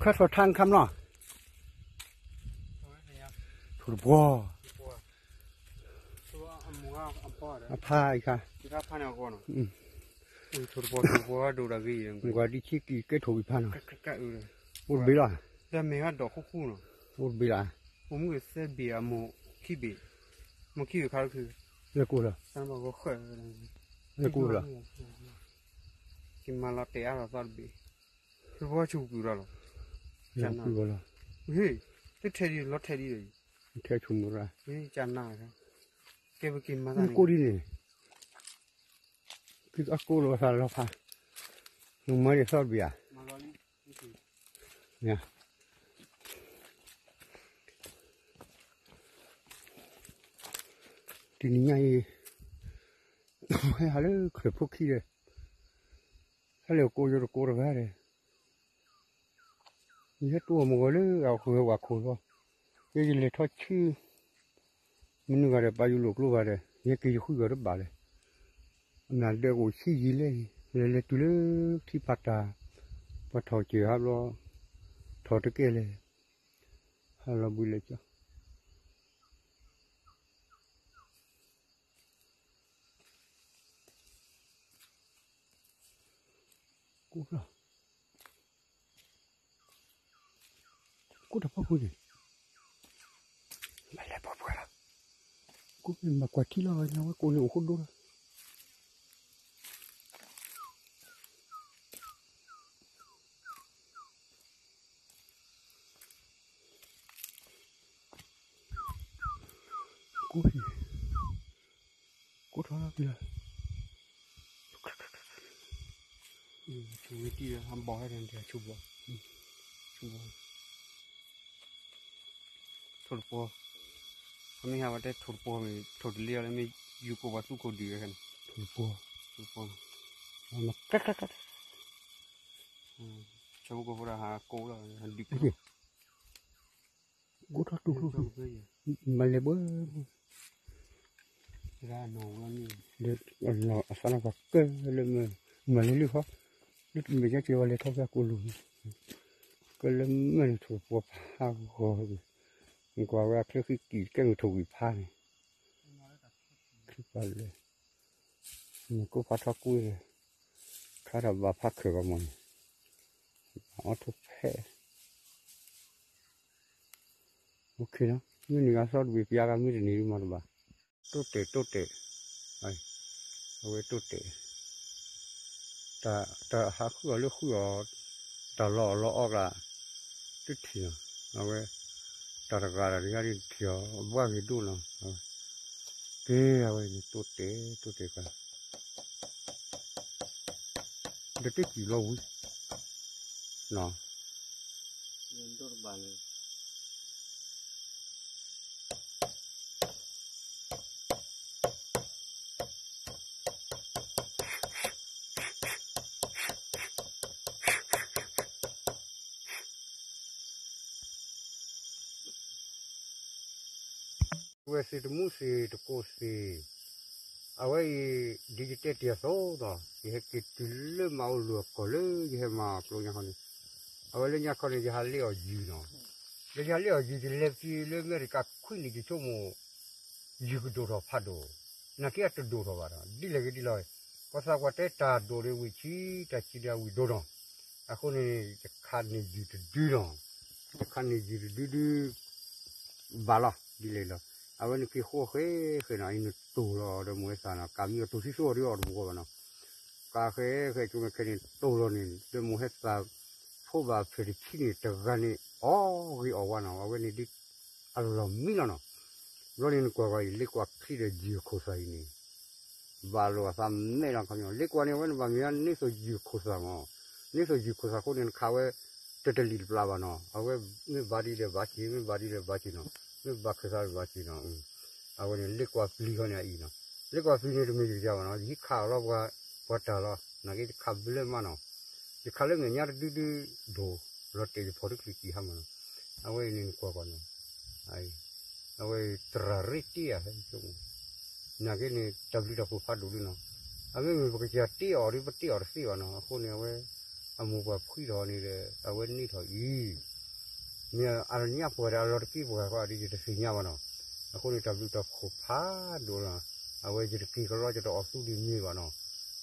ခါထီၣ်ထါနခါမနီၤ, ထိၣ်တပှီၤ, အဖါအံၤခါ, ကွၢ်ဒ်ဆံကံၤကဲထိၣ်ကံၤဖါနီၤ, အိၣ်တဘ့ၣ်လီၤ, အိၣ်တဘ့ၣ်လီၤ, လဲၤကိၢ်လီၤ, လဲၤကိၢ်လီၤ, လီၤ, ထဲဒ်လီၤထဲဒ်ဒီး, ထဲဆိမိၣ်ရၣ်, ကိၢ်ဒ်န့ၣ်, ဖံအကိၢ်လီၤသးလီၤဖး, နမၤဒ်သီတဘ့ၣ်ဧါ, တနံၤညါအံၤ, ဟဲဟးလၢခရံာ်ဖိခံဒီး, ဟဲလၢကိးယိၤတကိးတဂၤဒီး, ယဟဲတိၢ်အီၤမ့ၢ်ဂီၤလၢအဃုာ်ဝဲဝၤခိၣ်လီၤ, ယဲယလဲၤထီၣ်ဆူ မနုၤဂၤဒီးပာ်ယိၤလိာ်ကျိဘၣ်ဒီး ယဟဲက့ၤယဃုဂၤတဘၣ်လဲၣ်, အနၢ်ဒၢးကအိၣ်ဆံးယံာ်လဲၣ်, လဲၤလဲၤတုၤလၢထံဖးတၢ်, ပှၤထီၣ်စၢၤဟးဘျီ, ထီၣ်တကဲလဲၣ်, ဟးလီၤဘှံးလဲၤကၠီ ကိၢ်လီၤ, ကိၢ်တၢ်ဖီခိၣ်န့ၣ်, မ့ၢ်လဲၤဖီခိၣ်လီၤ, ကိၢ်မ့ၢ်မၤကွၢ်ထံလီၤ ညါဝဲကိၢ်န့ၣ်အိၣ်ဃိဒိလီၤ. ကိၢ်ထီၣ်လီၤ, ထိၣ်တပှီၤ, အမ့ၢ်ဟးဝဲတဲထိၣ်တပှီၤမ့ၢ် ထိၣ်တလ့အီၤလၢမ့ၢ်ယူၤကိးပှၤသူခိၣ်ဒုးဝဲန့ၣ်, ထိၣ်တပှီၤ, ဆၢဖိကိၢ်ဖိဒီးဟးကိးလီၤ, ဒုး ကိၢ်ထီၣ်တူၢ်, မၤလဲၤဘၣ်, အသးနကွၢ်ကဲလၢမ့ၢ် မၤလဲၤလၢခီ, လၢတမ့ၢ်ကဲက့ၤဝဲလဲၤထီၣ်ဖဲကိၢ်လူၤ, ကဲလၢမ့ၢ်န့ၣ်ထိၣ်တပှီၤဖးဂီၤ, နကွၢ်ဝဲအချၢဃံကံၢ်ကဲမ့ၢ်ထိၣ်ဝံၤဖးန့ၣ်, ခံပၤလဲၣ်, မ့ၢ်ကိၢ်ဖးထီၣ်ကွံာ်ဒီး, ခါဒီးဘၣ်ဖးခဲၣ်ဂီၤမ့ၢ်န့ၣ်, ဘၣ်အီၣ်ထိၣ်ဖဲ မုၢ်နံၤဂၤသီတဘ့ၣ် ပျါဂၤမ့ၢ်တနံၤဒုးမၤတဘၣ်, တိၢ်တဲာ်တိၢ်တဲာ်, အဝဲတိၢ်တဲာ်, တၢ်ဟးဃုအီၤလၢဃုအီၤ, တၢ်လီၤအီၤလီၤအီကျါ, တထံၣ်လီၤ, အဝဲ, တၢ်တဂၤတဂၤဒ်တထံၣ်အီၤ အဘှါဂ့ၤဒိၣ်လီၤ, ကဲအဝဲန့ၣ်တိၢ်တဲာ်တိၢ်တဲာ်ကျါ ဒီးတစံၣ်လီၤဝံၤ, နီၤ, ဝဲသ့ၣ်တမူသ့ၣ်တကိးသ့ၣ်, အဝဲအံၤ ဒ်ယတဲတ့ၢ်အသိးဒီး ယဟဲက့ၤတုၤလၢမၤအီၣ်လူၢ်အကီၢ်လၢယဟဲမၤအီၣ်ကျိညါခီန့ၣ်, အဝဲလၢညါခီန့ၣ် ယဟးလ့အီၣ်ယုၢ်နီၤ, လၢယဟးလ့အီၣ်ယုၢ် ယလဲၤပှၤလၢအမဲရကၤခွံနံၣ် ယဆိကမိၣ် ယုၢ်ကဒိၣ်ထီၣ်ဖးဒိၣ်, နာ်က့အတဒိၣ်ထီၣ်ဘၣ်ဒီး ဒ်လဲၣ်ဂ့ၤဒ်လဲၣ်, ပှၤသးပှၢ်တဲတၢ်ဒိၣ်ဒီးဝံၣ်ဆံး တၢ်ဆံးဒီးဝံၣ်ဒိၣ်နီၤ, အဃိန့ၣ် ယခးန့ၢ်ယုၢ်တဒုနီၤ, ယခးန့ၢ်ယုၢ်တဒုဒု ဘၣ်လီၤ ဒ်လဲၣ်လီၤ, အဝဲန့ၣ်က့ၤဃိဃဲဃဲနီၤ အံၤနတိၢ်လီၤဒီးမိၢ်ဝဲသးနီၤ ကးမံအီၤတိၢ်သံသိအီၤဒီးအီၤတဘျီဘၣ်နီၤ, ကးဃဲဃဲကၠိမဲာ်ခဲန့ၣ် တိၢ်လီၤန့ၣ် ဒီးမိၢ်ဟဲသး ဖိဘၣ်ဖျၢၣ်တဆံန့ၣ် တဂၤန့ၣ် အီၣ်ဂ့ၤအီၣ်ဝါနီၤ အဝဲန့ၣ်ဒ် အလီၢ်မံလီၤနီၤ, ဘျီန့ၣ်နကွၢ်ကွၢ်အံၤ လ့ကွၢ်ချံဒီးယုၢ်အခိၣ်သၣ်အံၤန့ၣ် ဘၣ်လိာ်အသးမဲာ်လီၤခီပညီ လ့ကွၢ်န့ၣ် အဝဲန့ၣ်ဘၣ်မ့ၢ်န့ၢ်သိးယုၢ်ခိၣ်သၣ်မး, န့ၢ်သိးယုၢ်ခိၣ်သၣ်အဃိန့ၣ် နခးဝဲ တတလံၤတပျၢ်ဘၣ်နီၤ, အဝဲမ့ၢ်ဘၣ်ဒ်ဒီးဘၣ်က့ၤ မ့ၢ်ဘၣ်ဒ်ဒီးဘၣ်က့ၤနီၤ, မ့ၢ်ဘၣ်ခၢၣ်သးဒီးဘၣ်က့ၤနီၤ, အဝဲန့ၣ်လ့ကွၢ်ပျံၤခီန့ၣ်အံၤနီၤ, လ့ကွၢ်ပျံၤန့ၣ်တမ့ၢ်ယကယၤဘၣ်နီၤ ယဟံးခးအီၤလီၤပှၤ ပှၤတၢ်လီၤ နာ်က့ယခးဘျဲၣ်မးနီၤ, ယခးလၢမဲာ်ညါတဒုဒု ဒိၣ်လီၤတဲာ်ယဖီၣ်တချုးကံၢ်ဟါမးနီၤ, အဝဲအံၤန့ၣ်နကွၢ်ကွၢ်နီၤ အဝဲတရၣ်ရ့တ့ၢ်ဧါ ဟဲဆိကမိၣ်, နာ်က့န့ၣ် တၢ်ဘျုးတၢ်ဖှိၣ်ဖးဒိၣ်လံနီၤ, အမ့မ့ၢ်ပကစၢ်တ့အီၤဒီး ပတ့အီၤတသ့ဘၣ်နီၤ, အဃိန့ၣ်အဝဲ အမိၢ်ပှၢ်ဖှံထီၣ်န့ၣ်ဒီး အဝဲန့ၢ်ထီၣ်အံၤ မ့ၢ်အညၣ်ပှၢ်ဒီးအလီၤတက့ၢ်ပှၢ်ဃီဒီး ယတသ့ၣ်ညါဘၣ်နီၤ. အဃိန့ၣ် တၢ်ဘျုးတၢ်ဖှိၣ်ဖးဒိၣ်လီၤ. အဝဲယတက့ၤကလီ ယတအီၣ်သူဒ်မ့ၢ်ဘၣ်နီၤ.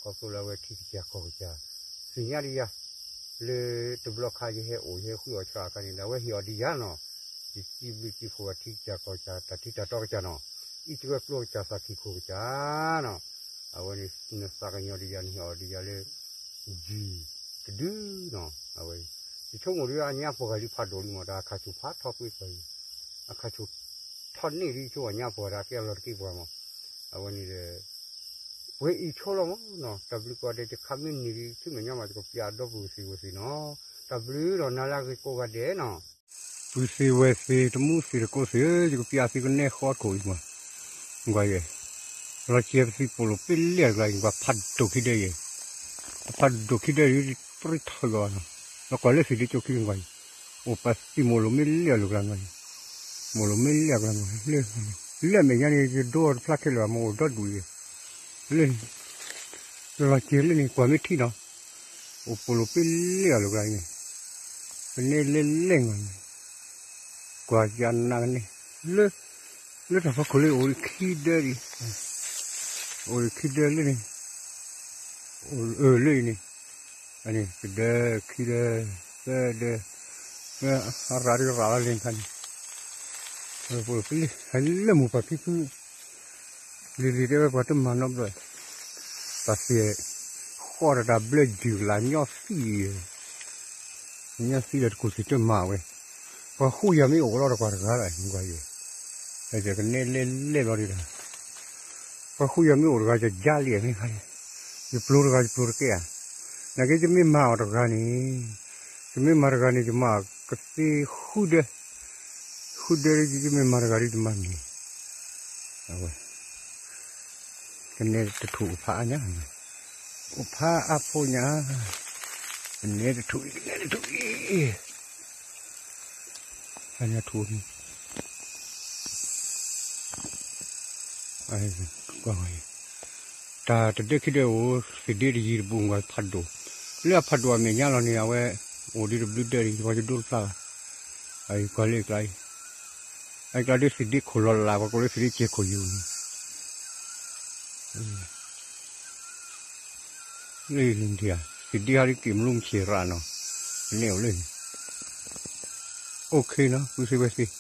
ခီဖျိလၢအဝဲထံကစၢ်ကီၢ်ကစၢ် သ့ၣ်ညါဒံးယၤ လၢတဘျီခါယဟဲအိၣ် ယဟဲဃုအီၣ်ဆှၣ်အခါန့ၣ်ဒီး အဝဲဟ့ၣ်အီၤဒံးယၤနီၤ. ယစံးဘျုးစံးဖှိၣ်အထံကစၢ်ကီၢ်ကစၢ် တၢ်ထံတၢ်တီကစၢ်နီၤ. အံးကဝဲကျိကစၢ်သးခံခိၣ်ကစၢ်နီၤ. အဝဲန့ၣ်နသးကညီၤဒံးယၤ နဟ့ၣ်အီၤဒံးယၤလၢ ယံၤတဒုနီၤ. အဝဲ ယဆိကမိၣ်ဒ်အညါပှၤဂၤလံဖးဒိၣ်လံမး တၢ်အခါဆူၣ်ဖးထီကွံာ်ကွၢ်အံၤ အခါဆူၣ်ထီၣ်န့ၢ်ဒ်ယဆိကမိၣ်ညါပှၤဂၤတၢ်ကဲအလီၤတက့ၢ်ပှၤမး. အဝဲန့ၣ်ဒီး ပှဲၤအံၤဆိလီၤမးနီၤ. တၢ်ဘျုးကိးဂၤဒဲး ယခါမ့ၢ်န့ၢ်ဒ် ဆူမဲာ်ညါမး ယကပျးဒီပုၢ်ဝဲၢ်သ့ၣ်ဝဲသ့ၣ်နီၤ. တၢ်ဘျုးဒီးနၤလၢအဂ့ၤကိးဂၤဒဲးနီၤ. ပုၢ်သ့ၣ်ဝဲၢ်သ့ၣ် တမူသ့ၣ်တကိးသ့ၣ်ဧၢ, ယကပျးသုကနဲဃီခိၣ်အံၤမး, ကွၢ်ယဲၢ်, လီၤစဲၤပသံၣ်ပိာ်လိာ်ပ့လဲၣ်တကျါအံၤ ကွၢ်ဖးဒိၣ်ခံဒဲယဲၢ်, အဖးဒိၣ်ခံဒဲ တရံးထီၣ်ယွၤနီၤ, လီၤကွၢ်လၢသ့ၣ်ဒ့ကၠိခံကွၢ်အံၤ, အိၣ်ပသံၣ်မိာ်လိာ်မ့ၢ်လဲၣ်အီၤလၢကျါကွၢ်အံၤ, မိာ်လိာ်မ့ၢ်လဲၣ်အီၤကျါကွၢ်, လၢအမဲာ်ညါန့ၣ် ယဒိအီၤတဖျါခဲလၢာ် မ့ၢ်အိၣ်ဒီဒူၣ်ယဲၢ်, လၢ လီၤစဲၤလၢန့ၣ် ကွၢ်မ့ၢ်ထံနီၤ, အိၣ်ပိာ်လိာ်ပ့လဲၣ်အီၤလၢကျါန့ၣ်, ပနဲလဲၣ်လဲၣ်ကွၢ်န့ၣ်, ကွၢ်ယနးကန့ၣ်, လၢ လၢတၢ်ဖီခိၣ်လၢအိၣ်ဒီးခံဒၢဒံး, အိၣ်ဒီးခံဒၢလၢန့ၣ်, အိၣ်လၢအံၤန့ၣ်, အန့ၣ် ကဒၢခံဒၢ, သၢဒၢ, အရၤဒ်ရၤလီၤလၢခါန့ၣ်, လၢမိၢ်ပၢ်ဖံဖု လံၤလံၤတဲဝဲပှၤတမၤနီတဘျီ, တၢ်သ့ၣ်ဃီဒီးတၢ်ဘျၢယုၢ်လၢညီသံ, ညီသံလၢတကူၣ်သ့ၣ်တမၤဝဲ, ပှၤဃုယၤမ့ၢ်အိၣ်လီၤတကွၢ်တဂၤလီၤ ကွၢ်ယဲၢ်, ကနဲလဲၣ်လဲၣ်ဘျီဒံးဒီး, ပှၤဃုယၤမ့ၢ်အိၣ်တဂၤ ယယါလံမ့ၢ်ခါ, ယပျိတဂၤယပျိတကဲဧါ, နာ်က့ယမ့ၢ်မၤအီၤတဂၤန့ၣ်, ယမ့ၢ်မၤတဂၤန့ၣ် ယမၤကသ့ဃုဒၢ ဃုဒၢ ယမ့ၢ်မၤတဂၤဒီးယမၤန့ၣ်, အဝဲ ကနဲတထူၣ်အိၣ်ဖးအါညါ, အိၣ်ဖးအါဖိညါ, ကနဲတထူၣ်အံၤ ကနဲတထူၣ်အံၤ, အါညါထူၣ်အံၤ တၢ်တဒၢခံဒၢအိၣ် သ့ၣ်ဒ့တယံၤတဘူးကွၢ်ဖးဒိၣ်, လၢအဖးဒိၣ်အမဲာ်ညါလီၤန့ၣ် အဝဲ အိၣ်ဒံးတဘျုးဒၢဒံး ပှၤယဒိတဖျါဘၣ်, အအံၤကွၢ်လၢအကျါအံၤ, အကျါဒ်သ့ၣ်ဒ့ခိၣ်လီၤလး ပှၤကိးလၢသ့ၣ်ဒ့ကဲခိၣ်ယုၢ်န့ၣ်, လၢသ့ၣ်ဒ့ဟးလၢက့ၤမလူမုၢ်ဆ့ၣ်ရၣ်နီၤ, န့ၣ်အိၣ်လၢန့ၣ် OK နီၤ ပုၢ်သ့ၣ်ဝဲၢ်သ့ၣ်,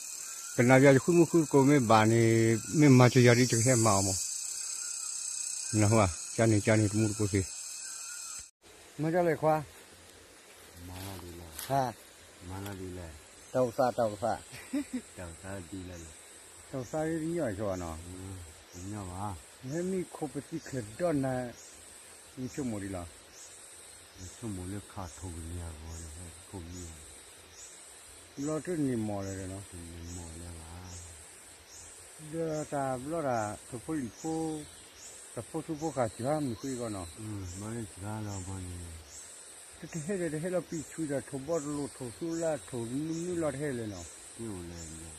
ကနၣ်ယၤယဃုမုၢ်ဃုတကိးမ့ၢ်ဘၣ်န့ၣ်, မ့ၢ်မၤစၢၤယၤဒ်ယကဟဲမၤအီၤမး, နၢ်ဟူဧါ, ကန့ၣ်ကန့ၣ်တမူတကိးသ့ၣ်, မၤဒ်လဲၣ်ခွါ, မၤလီၤဒ်လဲၣ်, မၤလီၤဒ်လဲၣ်, တၢ်အိၣ်သးတၢ်အိၣ်သး, တၢ်အိၣ်သးဒ်လဲၣ်, တၢ်အိၣ်သးဒ်တညီဆိဘၣ်နီၤ, တညီဘၣ်, နဟဲမံခိၣ်ပသံချၢၣ်ဒီနၤ, နဆိကမိၣ်ဒ်လဲၣ် နဆိကမိၣ်လၢခးထိၣ်ကန့ၢ်အဂီၢ်န့ၣ် ဟဲခိၣ်မံၤ, ဘျီတန့ၢ်မီၢ်လၢၤနီၤ, တန့ၢ်မီၢ်လၢၤဘၣ်, ဒီးတၢ်ဘျီတၢ်ထိၣ်ဖိလံၣ်ဖိ, တၢ်ဖိသူဖိဃာ်စှၤမုၢ်ဃ့ကီးနီၤ, ဘၣ်လၢစှၤလီၤဘၣ်န့ၣ်, တတဟဲဒီးတဟဲလီၤပံာ်ဆူၣ်ဒီးထိၣ်ဘီတလိၣ်ထိၣ်သူလါထိၣ်နုနုလီၤတဟဲလၢၤနီၤ,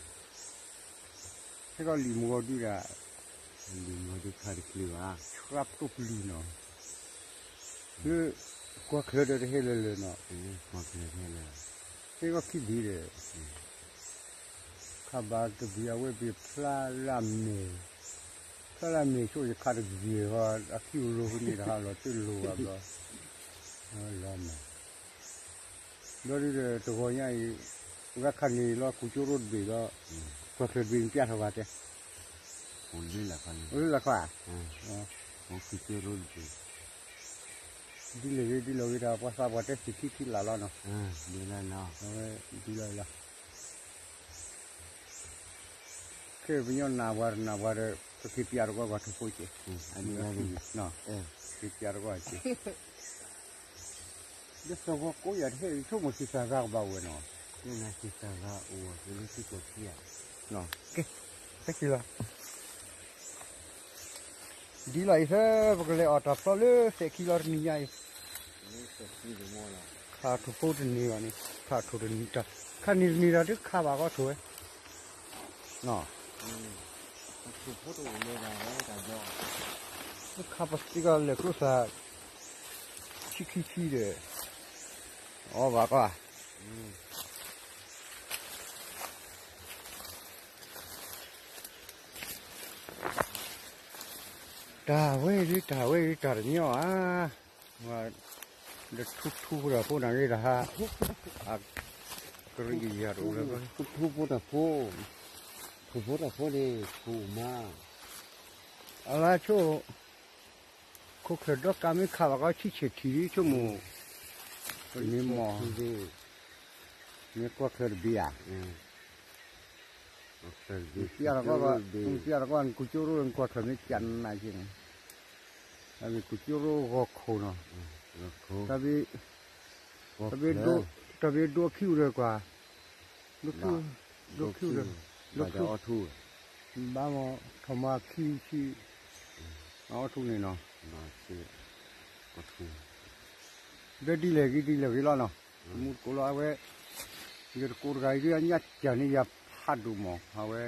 ဟဲကီးလံာ်မုၢ်ဂီၤဒုဒၣ်, လံာ်မုၢ်ဂီၤဒုခါတချုးဘၣ်, ဆှါပတိပလုၢ်နီၤ, လၢ ကွၢ်ချၢဒီးတဟဲလၢၤလၢၤနီၤ, ဟဲကီးခံဘ့ၣ်ဒီး, ခးဘၣ်တဘ့ၣ်အဝဲဘ့ၣ်ဖျါလၢအမဲာ်, ဖျါလၢအမဲာ်ဆိယခးတဘ့ၣ်ဃီ, အခံအိၣ်လိၤဖဲန့ၣ်တဟးလီၤတလိၤဘၣ်ဘျီ, လီၤမး ဘျီဒုဒီးတဂီၤညါအံၤ, ပှၤခးန့ၢ်လီၤကူၣ်ကၠိရိတဘ့ၣ်ဒီး, ကွၢ်ချၢၣ်တဘ့ၣ်ပျၢ်ထီၣ်ဘၣ်တဲ, အိၣ်လၢလၢ်ခီ, ဒ်လဲၣ်ဂ့ၤဒ်လဲၣ်ဂ့ၤဒီး ပှၤသးပှၢ်တဲသ့ၣ်ခံခံလၢ်လီၤနီၤ, အဝဲဒ်လီၤလီၤ ခဲပညီနၢ်ပှၤတနၢ်ပှၤဒီး ပက့ၤပျးတကွၢ်ကွၢ်ထိၣ်ဖိက့ၤ, က့ၤပျးတကွၢ်က့ၤ, ဒီးသဝီကိးယၤတဟဲ ဆိကမိၣ်သ့ၣ်သၣ်ဂၤကဘၣ်ဝဲနီၤ, သ့ၣ်သၣ်ဂၤအိၣ်ဝဲလၢသံကွၢ်ခံဧါ, ကဲ, ကဲက့ၤလီၤ ဒ်လီၤအံၤသၢ ပကလဲၤအီၣ်တၢ်ဖျီလၢသဲးခံလီၤတနံၤညါအံၤ, ခးထိၣ်ဖိတန့ၢ်ဘၣ်န့ၣ် ခးထိၣ်တန့ၢ်တၢ်, ခးန့ၢ်တန့ၢ်တၢ်ဒုးခးဘၣ်ကီထိၣ်ဝဲ, ခးပသံကီးလဲၤကျိသၣ်, ဆံခံဆံဒီး အီၣ်ဘၣ်ကွၢ်, တၢ်ဝဲဒ်တၢ်ဝဲဒ်တၢ်တညီဧါ, ဒီးထူထူဖိတၢ်ဖိနၤဂ့ၤတဟါ, အကရံၣ်ယၤတအိၣ်လၢၤဘၣ်, ထူထူဖိတၢ်ဖိ, ထူဖိတၢ်ဖိန့ၣ် ထူမး, အလါဆိ ခိၣ်ချၢၣ်ဒီကါမ့ၢ်ခးဘၣ်ကီဆံၣ်ဆံၣ်ထံးဒ်ဆိကမိၣ်, ပန့ၣ်မီၢ်, မ့ၢ်ကွၢ်ချၢၣ်တဘ့ၣ်ဧါ, မ့ၢ်ပျၢ်တကီၢ်, မ့ၢ်ပျၢ်တကီၢ် နကူကၠိရိၣ် နကွၢ်ချၢၣ်မ့ၢ်ကနးက့န့ၣ်, အမ့ၢ်ကူကၠိရိၣ်ဂီၤခိၣ်နီၤ, တၢ်ဘ့ၣ်ဒိခံအိၣ်ဒီးကွၢ်, ဒိခံ, ဒိခံအိၣ်ဒီး, ဒိခံ, ဘၣ်မ့ၢ်ထီၣ်မၤခံဆံ, အီၣ်ထူန့ၣ်နီၤ, ဒီးဒ်လဲၣ်ဂ့ၤဒ်လဲၣ်ဂ့ၤလီၤနီၤ, မူတကိးလီၤအဝဲ, ယတကိးတဂၤအံၤဒ်အညၣ်စၢ်န့ၣ်ယၤဖးဒိၣ်မး အဝဲ,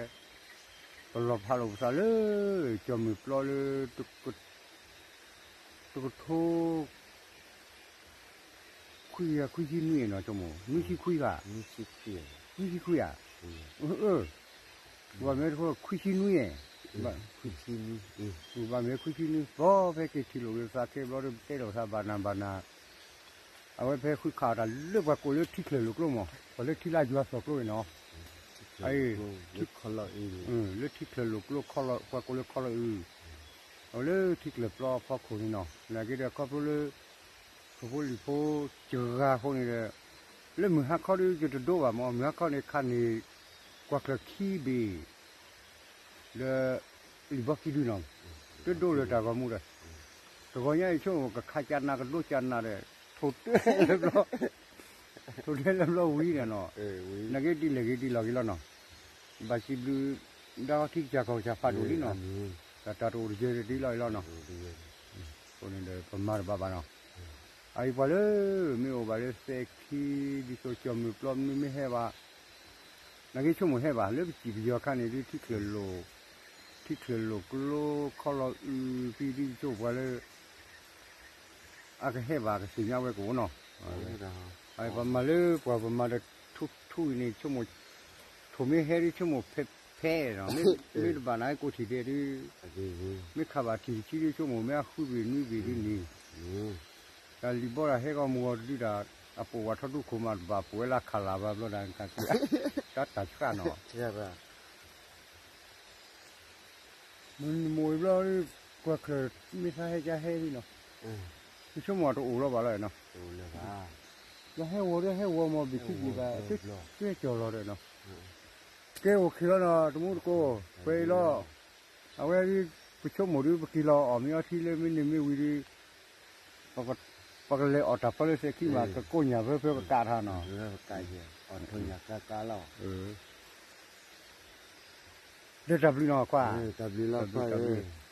ပလီၤဖးလိာ်ပသးလၢ, ကၠီၤမုၢ်ပျီလၢ, တကထိ ခွံ, ခွံဆံနွံနီၤ ဆိကမိၣ် နွံဆံခွံဘၣ်, နွံဆံခွံဧါ, ဘၣ်မ့ၢ်တခိၣ်ခွံဆံနွံ, ဘၣ်မ့ၢ်ခွံဆံနွံ, ဘၣ်ဖဲက့ၤထံၣ်လိာ်က့ၤသးခဲဘျီဒီး တဲလိာ်သးဘၣ်နၤဘၣ်နၤ, အဝဲဖဲဃုခးအီၤတၢ်လၢပှၤကိးလၢထံချၢၣ်လိာ်ကျိမး ပှၤလၢထံလၢယွၤသီၣ်ကျိန့ၣ်နီၤ, လၢထံချၢၣ်လိာ်ကျိ ပှၤကိးလၢခီလီၤအုး, အဝဲလၢထံကျၢၢ်ပျီအဖီခိၣ်န့ၣ်နီၤ နာ်က့ဒီးခီဖျိလၢ ဖိဖိလံၤဖိစှၤအဃိန့ၣ်ဒီး, လၢမုၢ်ဟါခီဒီးယတဒိဘၣ်မး မုၢ်ဟါခီန့ၣ်ခါန့ၣ်, ကွၢ်ချၢၣ်ခံဘ့ၣ်, လၢ, လံာ်ဘီကံဒုနီၤ, တဒိလၢတၢ်ဂီၤမူဒီး, တဂီၤညါအံၤဆိကမိၣ်ကခးကနၤကဒိကနၤဒီး, ထိၣ်တဲလၢဘျီ, ထိၣ်တဲလၢဘျီဝံၤန့ၣ်နီၤ, နာ်က့ဒ်လဲၣ်ဂ့ၤဒ်လဲၣ်ဂ့ၤလီၤနီၤ, ဘၣ်စံးဘျုး, ဒါထံကစၢ်ကီၢ်ကစၢ်ဖးဒိၣ်လံနီၤ, တၢ်တအိၣ်တယၢၤဒ်လီၤအံၤလီၤနီၤ, အဃိန့ၣ်ဒီးပမၤတဘၣ်ဘၣ်နီၤ, အအံၤပှၤလၢ, မ့ၢ်အိၣ်ဘၣ်လၢသဲးခံ, ဒ်သိးကၠီၤမုၢ်ပျီမနုၤမ့ၢ်ဟဲဘၣ်, နာ်က့ဆိကမိၣ်ဟဲဘၣ် လၢပစံၣ်ပယီၤခါန့ၣ်ဒ်ထံချၢၣ်လိာ်, ထံချၢၣ်လိာ်ကျိခီလီၤအုးဖံဒ်ဆိပှၤလၢ အကဟဲဘၣ်ကသ့ၣ်ညါဝဲကအိၣ်နီၤ, ပမၤလၢပှၤပမၤဒီးထူထူအံၤန့ၣ်ဆိကမိၣ်, ထိၣ်မ့ၢ်ဟဲဒ်ဆိကမိၣ်ဖဲဖဲနီၤ, မ့ၢ်တဘၣ်နၤကိးထံၣ်ဒဲးဒ်, မ့ၢ်ခးဘၣ်ထံၣ်တဆံဒ်ဆိကမိၣ်မ့ၢ်အဃုဘ့ၣ်နွံဘ့ၣ်ဒ်န့ၣ်, တၢ်လံၣ်ဘီတၢ်ဟဲဂီၢ်မူဂီၢ်တဒုတၢ်, အပိာ်ဝဲထီၣ်ဒူခိၣ်မးတဘၣ်ပိာ်ဝဲလၢခးလၢ်ဘၣ်ဘျီဒၣ်, တၢ်တၢ်ဆှၣ်နီၤ မုၢ်နံၤမုၢ်ဝ့ၤဘျီ, ကွၢ်ချၢၣ်မ့ၢ်သးဟဲကဟဲလံနီၤ, ယဆိကမိၣ်အတအိၣ်လီၤဘၣ်လီၤနီၤ, ယဟဲဝီၤဒီးဟဲဝီၤမီၢ်ဘ့ၣ်ခံဘ့ၣ်ဘၣ်, ကဲကၠီၤလီၤဒီးနီၤ, ကဲအိၣ်ခံလီၤနီၤ တမူတကိး, ပှဲၤအံၤလီၤ, အဝဲ, ပဆိကမိၣ်ဒီးပက့ၤလီၤအီၣ်မ့ၤအီထံလၢမ့ၢ်န့ၢ်မ့ၢ်ဝံၤဒီး ပကလဲၤအီၣ်တၢ်ဖီလၢသဲးခံမး ကကိးညၣ်ဖၢဖၢပကးထါနီၤ, ဒီးတၢ်ဘျုးနီၤခွါ, တၢ်ဘျုးလီၤခွါဧၢ,